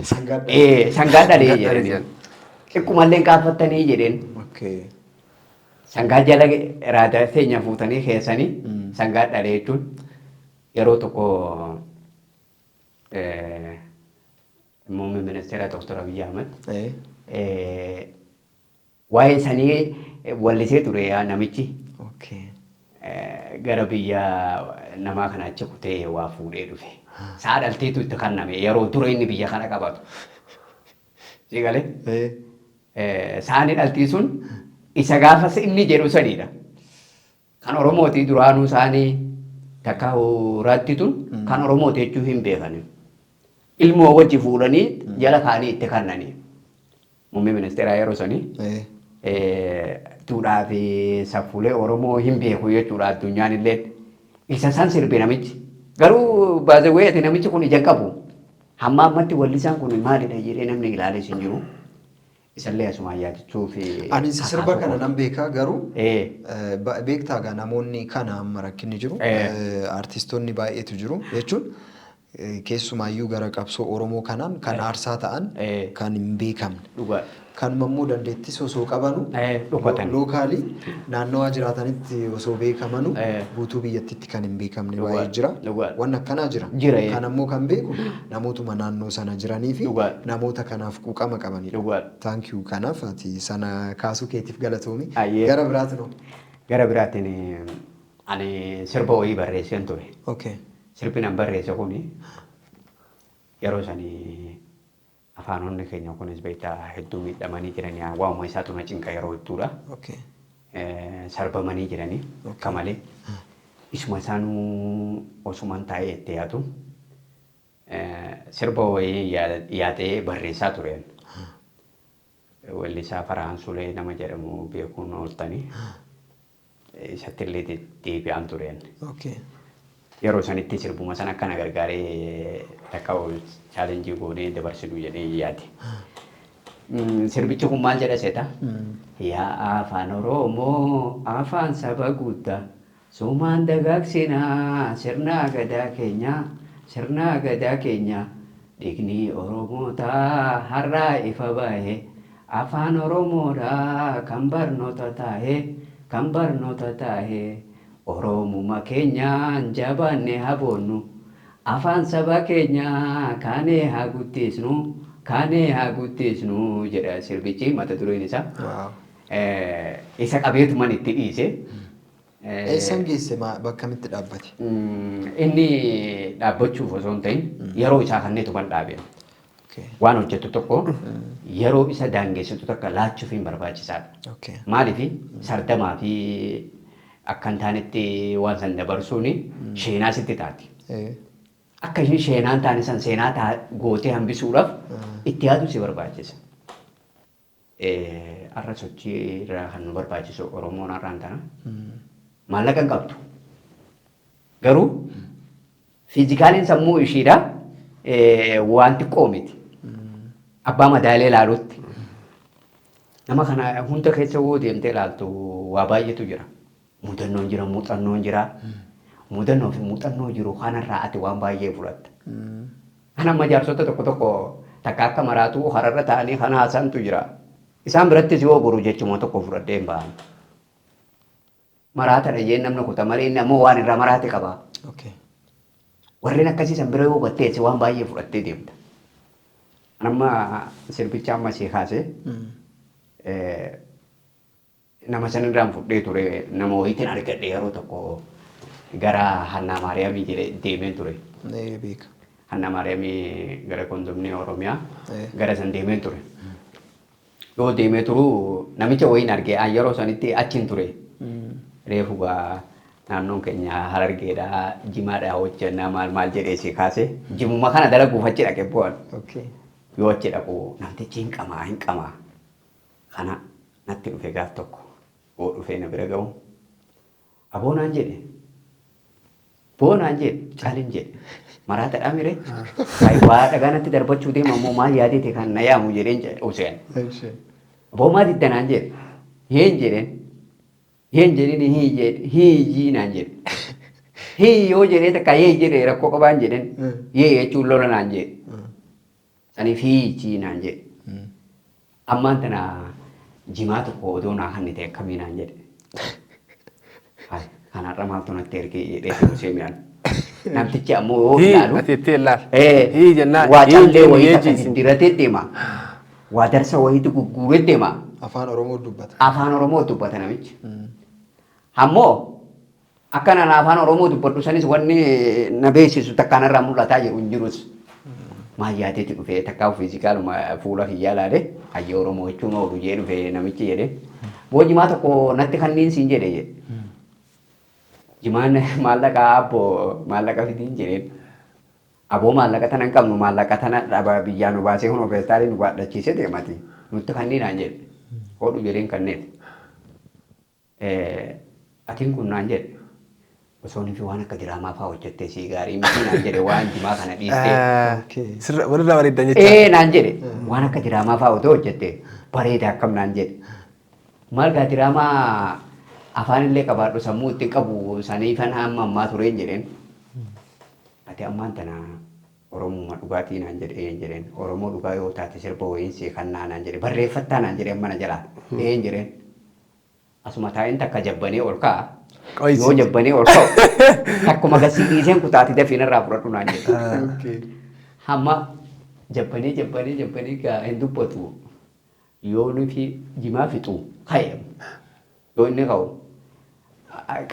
Sangaa dhalee. Sangaa dhalee Sangaa dhalee jedhanii. jedhan. Xiqqumallee hin qaanfattanii jedheen. Okay. Sangaa jala raatee teenya fuutanii keessanii sangaa dhalee jechuun yeroo tokko muummee ministeera Dr. Abiyyi Ahmad waa'ee sanii wallisee ture yaa namichi. Okay. Gara biyya namaa kana achi kutee waa fuudhee dhufe. Sa'a dhalteetu itti kenname yeroo dura inni biyya kana qabatu. Si galee? Sa'aan dhaltii sun isa gaafas inni jedhu sanidha. Kan Oromooti duraanuu isaanii takka horaatti tun kan Oromooti jechuu hin beekani. Ilmoo wajji fuudhanii jala kaanii itti kennanii. Muummee ministeeraa yeroo sanii duudhaa fi safuulee Oromoo hin beeku jechuudha addunyaan illee. Isa san sirbe namichi. Garuu baazawee ati namichi kun ija hin qabu. Hamma ammatti wallisaan kun maalidha jedhee namni ilaalees hin jiru. Isallee asumaan yaadachuu fi Ani sirba kana nan beekaa garuu beektaa gaa namoonni kana amma rakkinni jiru artistoonni baay'eetu jiru jechuun keessumaayyuu gara qabsoo Oromoo kanaan kan aarsaa ta'an kan hin beekamne. Dhugaa. Kanuma immoo dandeettis osoo qabanu Dhokatan. lookaalii naannawaa jiraatanitti osoo beekamanu guutuu biyyattitti kan hin beekamne baay'ee jira. Dhugaa. Wanni akkanaa jira. Jira, eh. Kan ammoo kan beeku namootuma naannoo sana jiranii fi Dhugaa. namoota kanaaf quuqama qabanidha. Dhugaa. Thank you. Kanaaf ati sana kaasuu keetiif galatoomi. Ayyee. Gara biraatiin hoo? Gara biraatiin ani sirba wayii barreesseen ture. Okay. Sirbi nan barreesse kuni yeroo sanii afaanonni keenya kunis beektaa hedduu miidhamanii jiranii waa'uma isaatu na cinqa yeroo hedduudha. Okay. Sarbamanii jiranii akka malee. Isuma isaanuu osuman taa'ee itti yaadu sirba wayii yaadee barreessaa tureen. Weellisaa Farhaan Sulee nama jedhamu beekuun ooltanii isatti illee deebi'aan tureen. Okay. Yeroo sanitti sirbuma sana akkana gargaaree takka chaalenjii goonee dabarsinu jedhee yaade. Sirbichi kun maal jedha seeta? Yaa afaan Oromoo afaan saba guddaa sumaan dagaagsinaa sirna gadaa keenya sirna gadaa keenya dhiigni Oromootaa har'aa ifa bahe afaan Oromoodhaa kan barnoota tahe kan barnoota tahe Oromummaa keenyaan jabaanne haboonnu afaan saba keenyaa kaanee haa guddisnu kaanee haa guddisnu jedha sirbichi mata dureen isaa. Wow. Isa qabeetuman itti dhiise. Eessan geesse bakkamitti dhaabbate? Inni dhaabbachuuf osoo hin ta'in yeroo isaa kanneetuman dhaabe. Okay. Waan hojjettu tokko yeroo isa daangessitu takka laachuuf hin barbaachisaadha. Okay. Maaliif sardamaa fi akka hin taanetti waan san dabarsuun sheenaa sitti taati. Akka isheen sheenaa hin taane san seenaa gootee hambisuudhaaf itti yaaduu si barbaachisa. Har'a sochii irraa kan nu barbaachisu Oromoon har'aan tana maallaqa hin qabdu. Garuu fiizikaaliin sammuu ishiidha waan xiqqoo miti. Abbaa madaalee ilaalutti. Nama kana hunda keessa yoo deemtee ilaaltu waa baay'eetu jira. Muudannoon jira, muuxannoon jira. Muudannoo fi muuxannoo jiru kanarraa ati waan baay'ee fudhatta. Kan amma jaarsota tokko tokko takka akka maraatuu hararra taa'anii kan haasantu jira. Isaan birattis yoo boru jechuma tokko fudhadhee hin ba'an. Maraatadha jeen namni kuta malee inni ammoo waan irraa maraate qaba. Okay. Warreen akkasii san bira yoo gatteesse waan baay'ee fudhattee deemta. Amma sirbicha amma sii kaase nama sanirraan fudhee ture nama wayiitiin argadhe yeroo tokko gara Hannaa Maariyaamii jedhee deemeen ture. Beeka. Hannaa Maariyaamii gara kondomnii Oromiyaa gara san deemeen ture. Yoo deemee turu namicha wayiin arge an yeroo sanitti achiin ture. Reefu gaa naannoon keenya Harargeedha jimaadha hojjannaa maal maal jedhee si kaase jimuma kana dalaguuf achi dhaqe bu'an. Okay. Yoo achi dhaqu namtichi hin qamaa hin qamaa kana natti dhufe gaaf tokko yoo dhufee na bira ga'u aboo naan jedhe boo naan jedhe caalin jedhe Maraataadhaa mire? Waa dhagaa natti darbachuu deema ammoo maal yaadeeti kan na yaamu jedheen jedhe Huseen. Aboo maa didda naan jedhe. Heen jedheen. Heen jedheen hii jedhe hii naan jedhe. Hii yoo jedhee takka yee jedhe rakkoo qabaan jedheen. Yee jechuun lola naan jedhe. Saniif hii naan jedhe. Ammaan tana jimaa tokko odoo naa kannite akkamii naan jedhe. Kanarra maaltu natti ergee jedhee Huseen mi'aan. Namtichi ammoo yoo Hii ilaalu. ati itti ilaal. Hii jennaan. Waa Hii callee jenni wayii yee takka jiisin. diddiratee deema. Waa darsa wayiitu gugguuree deema. Afaan Oromoo dubbata. Afaan Oromoo dubbata namichi. Ammoo akka nana afaan Oromoo dubbadhu sanis wanni na beeksisu takka narraa mul'ataa jiru hin jirus. Maal yaadeeti dhufee takka fiizikaaluma fuula kiyyaa ilaale hayyee Oromoo jechuun oolu jee dhufe namichi jedhe. Boo jimaa tokko natti kanniin siin jedhe jedhe. Jimaan maallaqa abbo maallaqa fidiin jedheen. Aboo maallaqa tana hin qabnu maallaqa tana dhaba biyyaa nu baasee kun feestaalii nu baadhachiisee deemati. Nutti kanneen naan jedhe. Hodhu jedheen kanneen. Atiin kun naan jedhe. Osoo nuti waan akka diraamaa fa'aa hojjettee sii gaarii miti naan jedhe waan jimaa kana dhiistee. Sirra walirraa bareeddan jecha. Ee naan jedhe waan akka diraamaa fa'aa otoo hojjette bareeda akkam naan jedhe. Maal gaa diraamaa afaan illee qabaadhu sammuu itti qabu saniifan hamma ammaa tureen jedheen. Ati ammaan tana Oromummaa dhugaatii naan jedhe een jedheen. Oromoo dhugaa yoo taate sirba wayiin sii kannaa naan jedhe barreeffattaa naan jedhe amma na jalaa een jedheen. Asuma taa'een takka jabbanee ol ka'a. Qoyisi. Yoo jabbanee ol ka'u takkuma gasii dhiiseen kutaati dafii narraa fudhadhu naan jedhe. Hamma jabbanee jabbanee jabbanee gaa hin dubbatu. Yoo nuti jimaa fixu ka'e yoo inni ka'u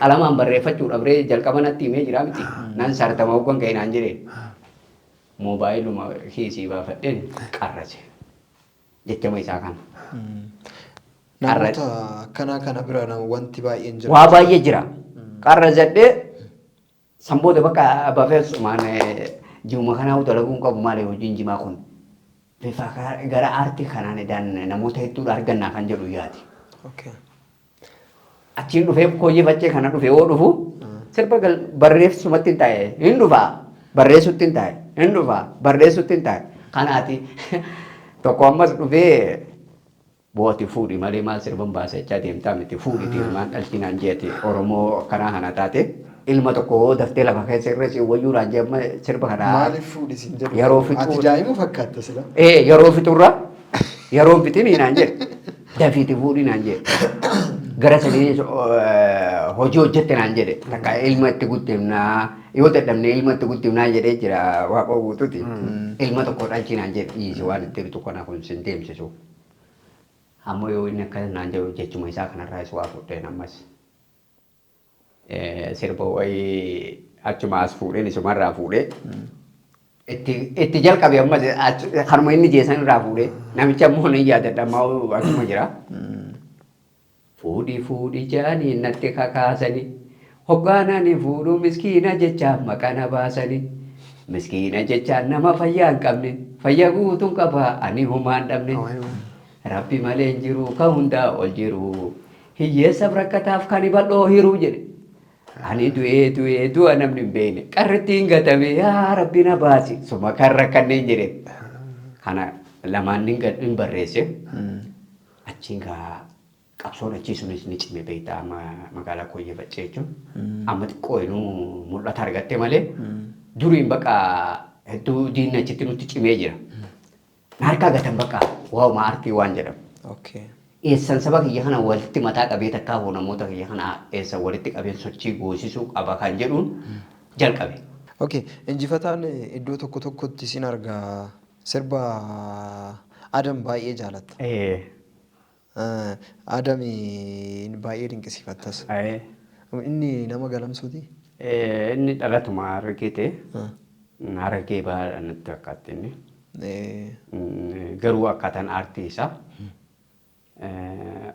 qalamaan barreeffachuudhaaf ree jalqaba natti himee jira miti. Nan sartama hoggan ka'e naan jedheen. Moobaayiluma kiisii baafadheen qarrase. Jechama isaa kana. Namoota akkanaa kana bira wanti baay'een jira. Waa baay'ee jira. Qarrasadhee sanboota bakka bafeessumaan ji'uma kanaa dalaguun qabu maali hojiin jimaa kun. Bifa gara aartii kanaan edaan namoota hedduudha argannaa kan jedhu yaati. Achiin dhufee kooyyee faccee kana dhufe yoo dhufu sirba barreessumatti hin taa'e hin dhufaa barreessutti hin taa'e hin dhufaa barreessutti hin taa'e kanaati tokko ammas dhufee bo'ooti fuudhi malee maal sirban baasa jechaa deemtaa miti fuudhiti ilmaan dhalchinaan jeeti Oromoo akkanaa kana taate ilma tokko yoo daftee lafa keessa irra si wayyuudhaan jee amma sirba kana Maaliif fuudhi siin jedhu? Yeroo fixuu- Ati daa'ima fakkaatta sila. Ee yeroo fixurra yeroo fixini naan jedhe dafiiti fuudhi naan jedhe gara sadii hojii hojjette naan jedhe takka ilma itti guddifnaa yoo dadhabne ilma itti guddifnaa jedhee jira waaqoo guutuuti ilma tokko dhalchi naan jedhe dhiisi waan itti hirtu kana kun sin deemsisu. Ammoo yoo inni akkas naan jedhu jechuma isaa kanarraa is waa fudheen ammas. Sirba wayii achuma as fuudheen isumarraa fuudhee itti jalqabe ammas kanuma inni jeesan irraa fuudhee namicha ammoo ni yaadadha ammaa achuma jira. Fuudhi fuudhi jaanii natti kakaasanii hoggaanani fuudhu miskiina jechaan maqana baasanii miskiina jechaan nama fayyaa hin qabne fayyaa guutuun qaba ani homaa hin dhabne. Rabbi malee hin jiru kan hundaa ol jiru hiyyeessaaf rakkataaf kan bal'oo hiruu jedhe. Ani du'ee du'ee du'a namni hin beekne qarritti hin gatame yaa Rabbi na baasi suma kan rakkanneen jedhe. Kana lamaan hin barreesse. Achiin gaa qabsoon achii sunis ni cime beektaa amma magaalaa Kooyyee Faccee jechuun. Amma xiqqoo inuu mul'ata argatte malee duriin bakka hedduu diinni achitti nutti cimee jira. Na harkaa gatan bakka waa'uma aartii waan jedhamu. Eessan saba kiyya kana walitti mataa qabee takkaa hoo namoota kiyya kana eessan walitti qabeen sochii goosisuu qaba kan jedhuun jalqabe. Okay. Injifataan iddoo tokko tokkotti sin argaa sirba Adam baay'ee jaalatta. Adam baay'ee dinqisiifattas. Inni nama galamsuuti? Inni dhalatuma Harargee ta'e. Harargee bahaa natti fakkaatti inni. Garuu akkaataan aartii isaa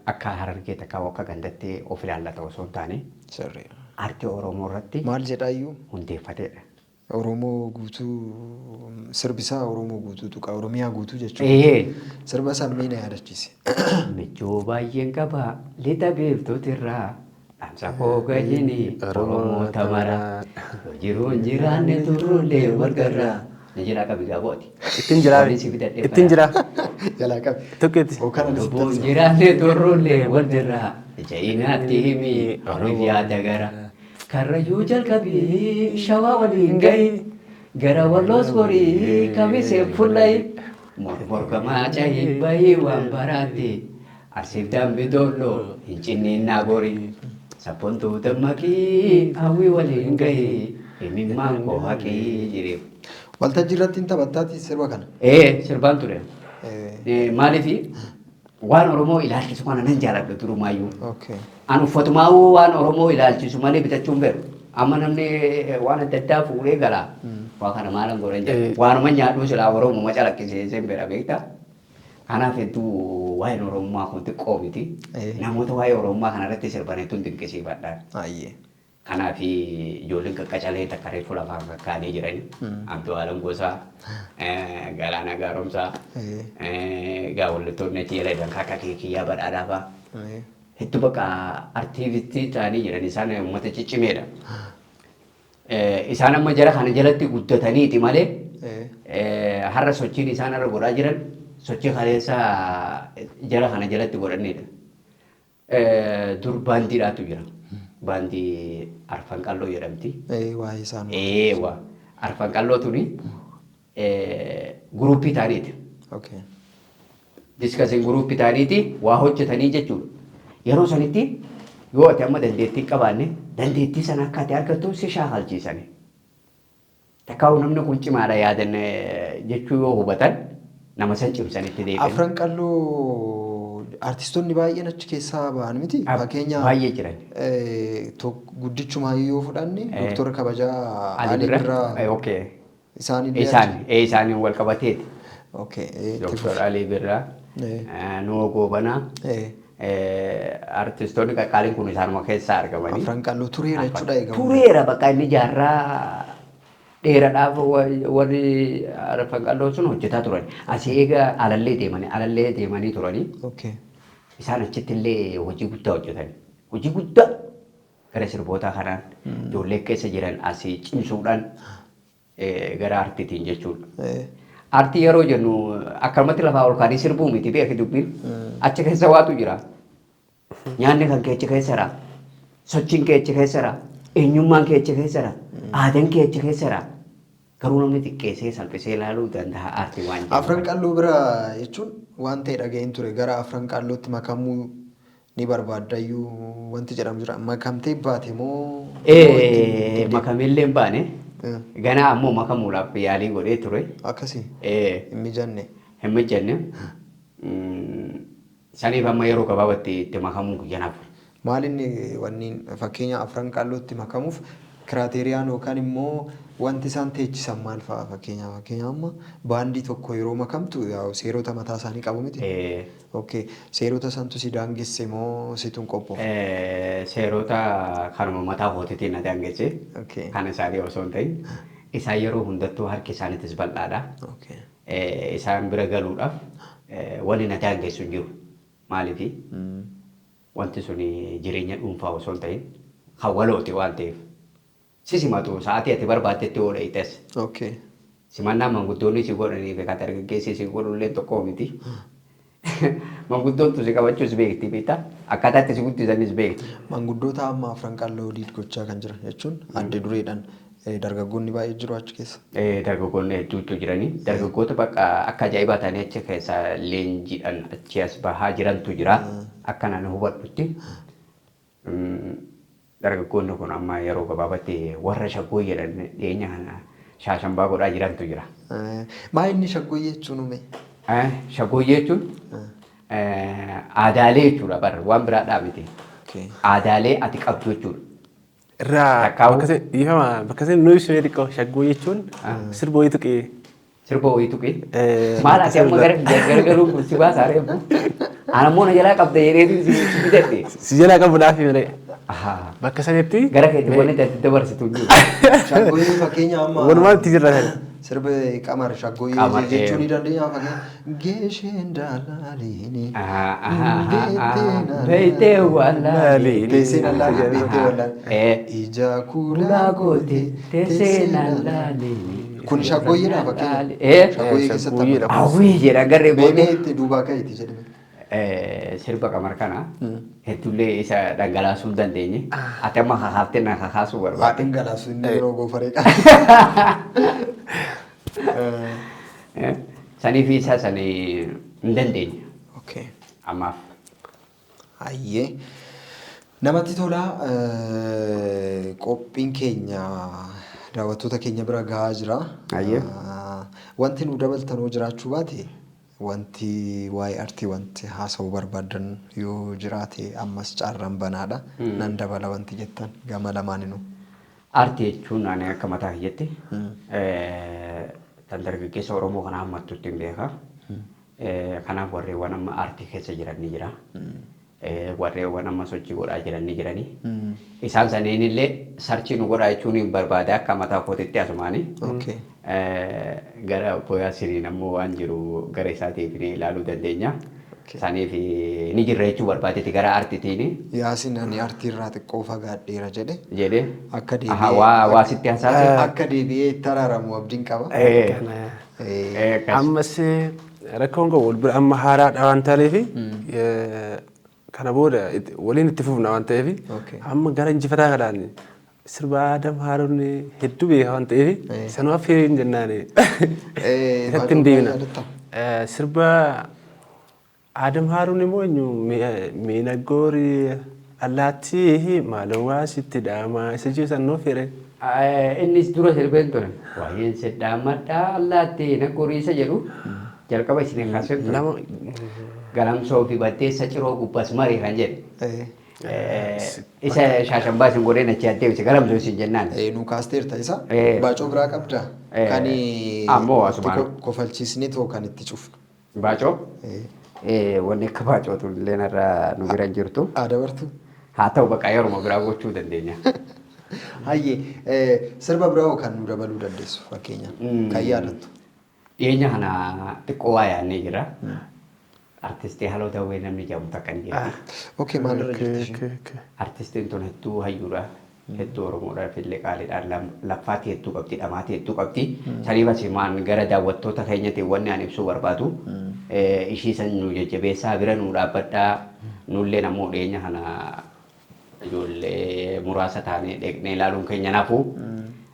akka Harargee takka akka gandatti of ilaallata osoo hin taane Sirriidha. aartii Oromoo irratti Maal jedhaayyuu? hundeeffateedha. Oromoo guutuu sirbisaa Oromoo guutuu tuqa Oromiyaa guutuu jechuudha. Sirba sammee na yaadachiise. Michuu baay'een qaba lixa beektuutirraa Dhaamsa koo gahini Oromoota mara. Yoo jiruun jiraanne turrullee wal garra. Na jalaa qabi gaa bo'ati. Ittiin jiraa. Waliin si bitadhee Ittiin jiraa. Jalaa qabi. Tokketti. Yookaan ani sitti Lubbuun jiraanne turrullee wal dirra. Ja'inaatti himi Oromoof yaada gara. Karrayyuu jalqabii shawaa waliin gahi. Gara walloos gorii kamisee fullayi. Mormorgamaa cahii bahii waan baraatti. Arsiif dambi dolloo hin cinniinnaa gorii. Sabboontuu dammaqii hawwii waliin gahi. Himimmaan koo haqii jireef. Waltajjii irratti hin taphattaati sirba kana. Ee sirbaan ture. Eh, Maaliifi waan Oromoo ilaalchisu kana nan jaaladha durumaayyuu. Okay. An uffatumaa'uu waan Oromoo ilaalchisu malee bitachuun beeku. Amma namni waan adda addaa fuudhee gala. Waa kana maalan godhan jedha. Waanuma nyaadhu silaa Oromuma calaqqisiisee hin beera beektaa. Kanaaf hedduu waa'een Oromummaa kun xiqqoo miti. Namoota waa'ee Oromummaa kanarratti sirban hedduun dinqisiifadha. Ayyee. Kanaaf ijoolleen qaqqacalee takka reefu lafaan kakkaanii jiran. Abdu'aalam Gosaa, Galaanaa Gaaromsaa, gaawwallattoonni achi jala jiran akka Keekiyyaa Badhaadhaa fa'a. Hedduu bakka artiivistii ta'anii jiran isaan uummata ciccimeedha. Isaan amma jara kana jalatti guddataniiti malee har'a sochiin isaan har'a godhaa jiran sochii kaleessa jara kana jalatti godhanidha. Dur baandiidhaatu jira. Baandii Arfan Qalloo jedhamti. Waa'ee isaan. Eewa. Arfan Qalloo tuni guruppii ta'aniiti. Okay. Diskasiin guruppii ta'aniiti waa hojjetanii jechuudha. Yeroo sanitti yoo ati amma dandeettii hin qabaanne dandeettii sana akka ati argattu si shaakalchiisani. Takkaa'u namni kun cimaadha yaadan jechuu yoo hubatan nama san cimsanitti deebi'an. Afran Qalloo artistoonni baay'een achi keessaa ba'an miti. Fakkeenya Baay'ee jiran. Guddichumaa yoo fudhanne Dooktora Kabajaa Ali Ali Birraa. Birraa Okay. isaan illee Isaan isaaniin wal qabateeti. Okay. Itti Dooktor fufi. Ali Birraa, Nuhoo Goobanaa, artistoonni qaqqaaliin kun isaanuma keessaa argamanii. Afran Qalloo tureera jechuudha egaa. Tureera bakka inni jaarraa dheeraadhaaf warri Arfan Qalloo sun hojjetaa turan. Asii eega alallee deemanii turanii. Okay. Isaan achitti illee hojii guddaa hojjetan. Hojii guddaa gara sirbootaa kanaan ijoollee keessa jiran asii cimsuudhaan gara artiitiin jechuudha. Artii yeroo jennu akkanumatti lafaa ol kaanii sirbuu miti beeki dubbiin. Achi keessa waatu jira. Nyaanni kan kee achi keessa jira. Sochiin kee achi keessa jira. Eenyummaan kee achi keessa jira. Aadaan kee achi keessa jira. Garuu namni xiqqeessee salphisee ilaaluu danda'a aartii waan jedhu. Afran Qalloo bira jechuun waan ta'e dhaga'een ture gara Afran Qallootti makamuu ni barbaaddayyuu wanti jedhamu jira. Makamtee baate moo? Makameellee hin baane. Ganaa ammoo makamuudhaaf yaalii godhee ture. Akkasii. Hin mijanne. Hin mijanne. Saniif amma yeroo gabaabatti itti makamuu kiyya naaf. Maal inni wanni fakkeenya Afran Qallootti makamuuf kiraateeriyaan yookaan immoo wanti isaan teechisan maal fa'a fakkeenya fakkeenya amma baandii tokko yeroo makamtu yaa'u seerota mataa isaanii qabu miti. Okay. Seerota santu si daangesse moo situ hin qophoofne? Seerota kanuma mataa kootiitiin na daangesse. Okay. Kan isaanii osoo hin ta'in. Isaan yeroo hundattuu harki isaaniitis bal'aadha. Okay. Isaan bira galuudhaaf wanni na daangessu hin jiru. Maaliifi wanti sun jireenya dhuunfaa osoo hin ta'in kan walooti waan ta'eef. Si simatu sa'aatii ati barbaaddetti yoo dhayxes. Okay. Simannaa manguddoonni si godhanii fi kan dargaggeessi si godhullee tokko miti. Manguddoon tu si qabachuus beekti beektaa? Akkaataa itti si guddisanis beekti. Manguddoota amma Afran Qalloo liid gochaa kan jiran jechuun adde dureedhaan dargaggoonni baay'ee jiru achi keessa. Dargaggoonni hedduutu jiranii. Dargaggoota bakka akka ajaa'ibaa ta'anii achi keessa leenjiidhaan achi as bahaa jirantu jira. Akka naan hubadhutti. Dargaggoonni kun amma yeroo gabaabatti warra shaggoo jedhan dhiyeenya kana shaashambaa godhaa jirantu jira. Maa inni shaggooyyee jechuun uume? Shaggooyyee jechuun aadaalee jechuudha bara waan biraadhaa miti. Okay. Aadaalee ati qabdu jechuudha. Irraa Takkaa'u. bakka isin dhiifama bakka isin nu ibsu xiqqoo shaggoo jechuun sirba wayii tuqee. Sirba wayii tuqee. Maal ati amma gara garagaluun kun si baasaa reefu. Ana immoo na jalaa qabda jedhee si bitadhe. Si jalaa qabuudhaaf malee. Ahaa. Bakka sanitti Gara keetti wanni ati dabarsitu hin jiru. Shaggooyyee fakkeenya amma walumaa itti jirra sana. Sirba Qamar Shaggooyyee Qamar, jechuu eh. ni dandeenya fakkeenya. Geesheen daalaaliini. Beeytee wallaalee. Teesseen allaalee beektee wallaalee. Eh. Ija Kulaa kuulaa goote teessee lallaalee. Kun shaggooyyeedha fakkeenya. Eh. Shaggooyyee keessatti Shaggooyyeedha. Hawwii jedha garee Beemee booddee. itti duubaa ka'eeti jedhame. Sirba Qamar kana hedduullee isa dhangalaasuu hin dandeenye. Ati amma kakaaftee na kakaasuu barbaadde. Haadhin galaasu inni yeroo goofaree qaba. Sanii fi isaa sanii hin dandeenye Okay. ammaaf. Ayyee. Namatti tola, qophiin keenya daawwattoota keenya bira gahaa jira. Ayyee. Wanti nu dabaltan yoo jiraachuu baate, wanti waa'ee artii wanti haasa'uu barbaadan yoo jiraate ammas carraan banaadha. Nan dabala wanti jettan gama lamaaninuu. Aartii jechuun ani akka mataa kiyyatti kan dargaggeessa Oromoo kana hammattutti hin beeka. Kanaaf warreewwan amma aartii keessa jiran ni jira. Warreewwan amma sochii godhaa jiran ni jirani. Isaan saniin illee search nu godhaa jechuun hin barbaada akka mataa kootitti asumaani. Okay. Gara obbo Yaasiniin ammoo waan jiru gara isaatiif ni ilaaluu dandeenya. Okay. Saniif ni jirra jechuu barbaadeeti gara aartiitiin Yaasin ani aartii irraa xiqqoo fagaadheera jedhe. jedhee. Akka Aha, waa sitti hasaase. Akka deebi'ee itti araaramu abdiin qaba. Akkas. Ammas rakkoon qabu wal bira amma haaraadha waan taaneef, kana booda waliin itti fufna waan ta'eef, Okay. amma gara injifataa kanaan sirba Adam Haaruun hedduu beeka waan ta'eef sanuma affeereen jennaan isatti hin deebina. Yaadatta? Sirba Adam Haaruun immoo eenyu miinaggoori allaattii maaloo waa sitti dhaamaa isa jiru san nuu affeere. Innis dura sirbeen ture. Waa'een seddaammadhaa allaattii na goriisa jedhu jalqaba isin kaasee ture. Nama Galamsoo fi baddeessa ciroo gubbas marii kan jedhe. Isa shaashambaa isin godheen achi adeemse galamsoo isin jennaan. Nu kaasteerta isa. Eh. Baacoo biraa qabda. Eh. Kan Ammoo asumaan. kofalchiisnee too kan itti cufnu. Baacoo? Eh. Wanni akka baacootu illee narraa nu bira hin jirtu. Adabartu. Haa ta'u, bakka yeroo biraa gochuu dandeenya. Hayyee, sirba biraa kan nu dabaluu dandeessu fakkeenyaaf kan yaadattu. Dhiyeenya kana xiqqoo waa yaadnee jira. Artistii Haloo Dawwee namni jedhamu takka ni jirti. Okay, maalirra jirti isheen? Artistiin tun hedduu hayyuudha. Hedduu Oromoodhaaf illee qaaliidhaan laffaatii hedduu qabdi, dhamaatii hedduu qabdi. Saniif asimaan gara daawwattoota keenyatiin wanni ani ibsuu barbaadu, ishii san nu jajjabeessaa, bira nu dhaabbadhaa. Nullee namoo dhiyeenya kana ijoollee muraasa taanee dheqnee ilaaluun keenya nafu.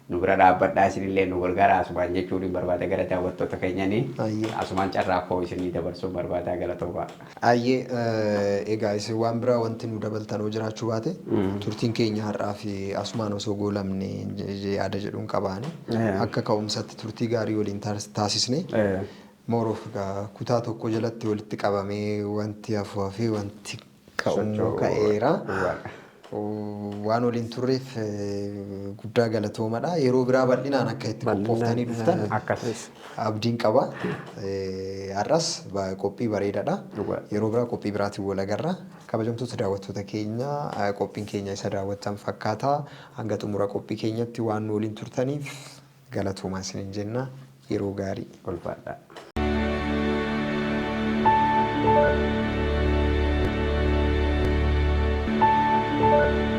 Nu bira dhaabbadhaa, isinillee nu gargaara asumaan jechuun hin barbaada gara daawwattoota keenyanii. Ayyee. Asumaan carraa koo isinii dabarsuun barbaada, galatooma. Ayyee, egaa isin waan biraa wanti nu dabaltan yoo jiraachuu baate, turtiin keenya har'aa fi asumaan osoo goolamne yaada jedhuun qabaani. Akka ka'umsatti turtii gaarii waliin taasisne. Mooroof egaa kutaa tokko jalatti walitti qabamee wanti hafuu hafee wanti ka'ummoo Socho'uu ka'eera. dhugaadha. Waan waliin turreef guddaa galatoomadha. Yeroo biraa bal'inaan akka itti qophooftanii dhuftan Akkas. abdiin qaba. Har'as qophii bareedaadha. Dhugaadha. Yeroo biraa qophii biraatiin wal agarra. Kabajamtoota daawwattoota keenya, qophiin keenya isa daawwattan fakkaata. Hanga xumura qophii keenyatti waan nu waliin turtaniif galatoomaa isiniin jenna. Yeroo gaarii. Ulfaadha. Thank you.